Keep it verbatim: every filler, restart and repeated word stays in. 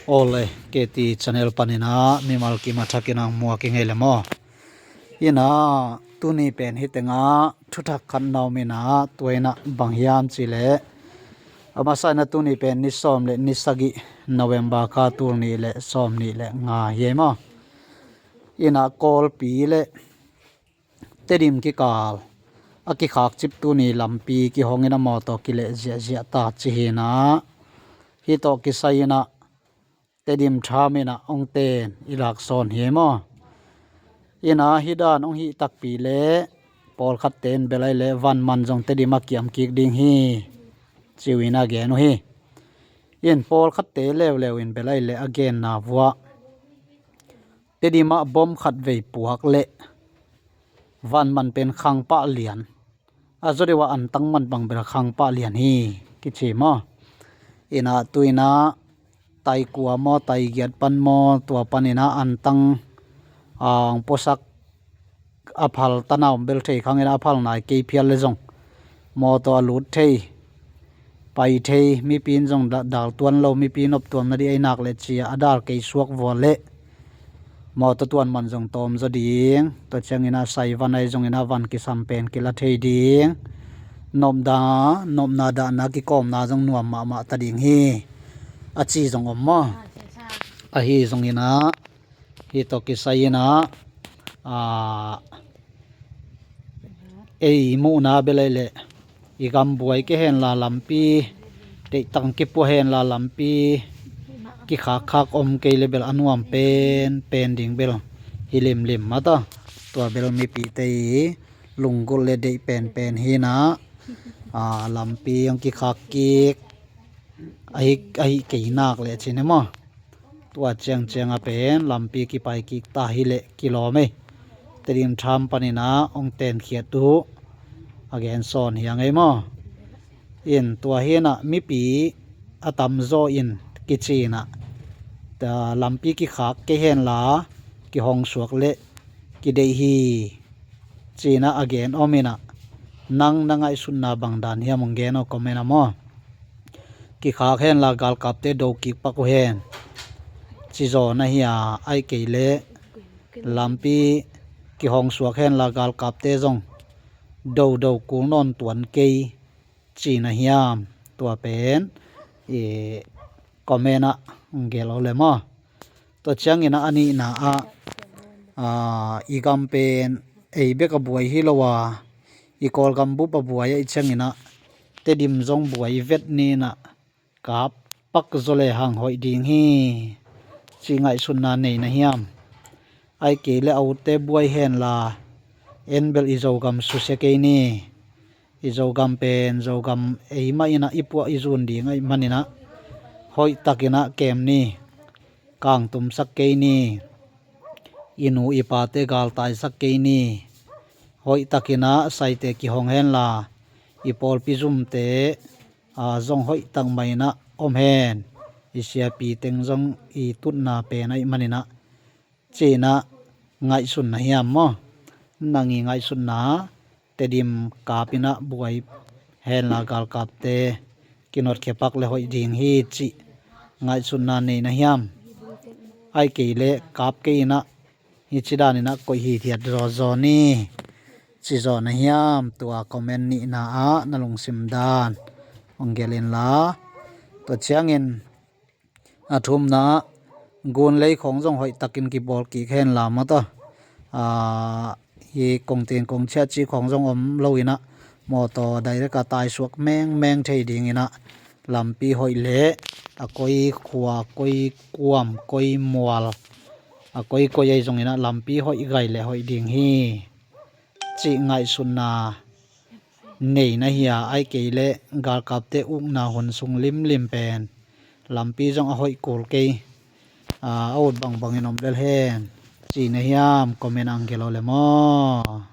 Ole, K T channel panin ah mimal kim a thakin ang muak i ngei le maw? Ina, tuni pen hi tengah thuthak khat na om ina, tua ina bang hiam cih leh, a masa ina tuni pen ni sawm le ni sagih November kha, tul nih le sawm nih le nga hi ei maw? Ina, Kawlpi le Tedim kikal a kikhak cip tuni lampi kihong ina mawtaw kileh ziahziah ta ci hi ina, hih tawh kisai ina Tedim tham ina hong ten i lak sawn hi ei maw? Ina, hih dan hong hih takpi le pawlkhatte in bel ai le van man zong Tedim a kiam kik ding hi, ci uh ina gen uh hi. In pawlkhatte leuleu in bel ai le a genna vuah Tedim ah bom khat vei puak le van man pen khang pah lian, a zaw deuh a antang man bang bel khang pah lian hi, kici maw? Ina, tu ina tai kua maw, tai giat pan maw, tua pan ina antang ang puasak a phal tana om bel thei khang ina, a phal nai kei phial le zong mawtaw a lut thei, pai thei, mipi in zong da-, dal tuan lo, mipi nop tuam na dih ai nak le ci a, a dal kei suak vua le mawtaw tuan man zong tawm zaw ding. Tua ciang ina sai van ai zong ina van kisam pen kila thei ding. Nopna, nopna dahna kikawmna zong nuam mahmah ta ding hi, a ci zong om maw? Ahi zong ina, hih tawh kisai ina, a, ei muhna bel ai le i gam buai kei hen la lampi, deihtak kipua hen la lampi kikhakkhak om kei le bel a nuam pen pen ding bel hi limlim mata. Tua bel mipite i lunggulh le deih penpen hi ina, a, lampi hong kikhak kik ahi, ahi kei nak le ci ne maw? Tua ciangciang a pen lampi kipai kik ta hi leh kilawm ei. Tedim tham pan ina hong tenkhiat uh a gen sawn hi a ngei maw? In tua hi ina mipi a tamzaw in kici ina, ta, lampi kikhak kei hen la kihong suak le kideih hi, ci ina a gen om ina, nang na ngaihsutna bang dan hiam hong gen aw comment ah maw? Kikhak hen la galkapte do kik pak uh hen, ci zaw na hi a, ai kei le lampi kihong suak hen la galkapte zong dodo kul nawn tuan kei, ci na hiam? Tua pen i comment ah hong gelh aw le maw? Tua ciang ina a nihna ah, a, i gam pen ei bek a buai hi lo a, i Kawlgam bup a buai ahih ciang ina Tedim zong buai vet ni ina kap pak zaw le hang hoih ding hi, ci ngaihsutna nei na hiam? Ai kei le a utte buai hen la en bel i Zogam susia kei ni. I Zogam pen Zogam ei mah ina i puah i zun ding ahih man ina hoih tak ina kem ni. Kangtumsak kei ni. I nu i pate galtaisak kei ni. Hoih tak ina saite kihong hen la i pawlpi zumte, a, zong hoih tak mah ina om hen. I siapi teng zong i tutna pen ahih man ina, ci ina ngaihsun na hiam maw? Nang i ngaihsutna, Tedim kap ina buai hen la galkapte kinotkhia pak le hoih ding hi, ci ngaihsutna nei na hiam? Ai kei le kap kei ina hih ci dan ina koih hithiat zawzaw ni, ci zaw na hiam? Tua comment nihna ah na lungsim dan hong gelh in la. Tua ciangin a thumna ah gun lei khawng zong hoih takin kibawl kik hen la mawtaw. A, hi kongtin kongchiah ci khawng zong om lo ina mawtaw direct a taisuak mengmeng thei ding ina lampi hoih le a koi khua, koi kuam, koi mual, a koi koi ahi zong ina lampi hoih gai le hoih ding hi, cih ngaihsutna nei na hi a, ai kei le galkapte ukna hun sung limlim pen lampi zong a hoih kul kei, a, a ut bangbangin om lel hen, ci na hiam? Comment ang kilo le maw?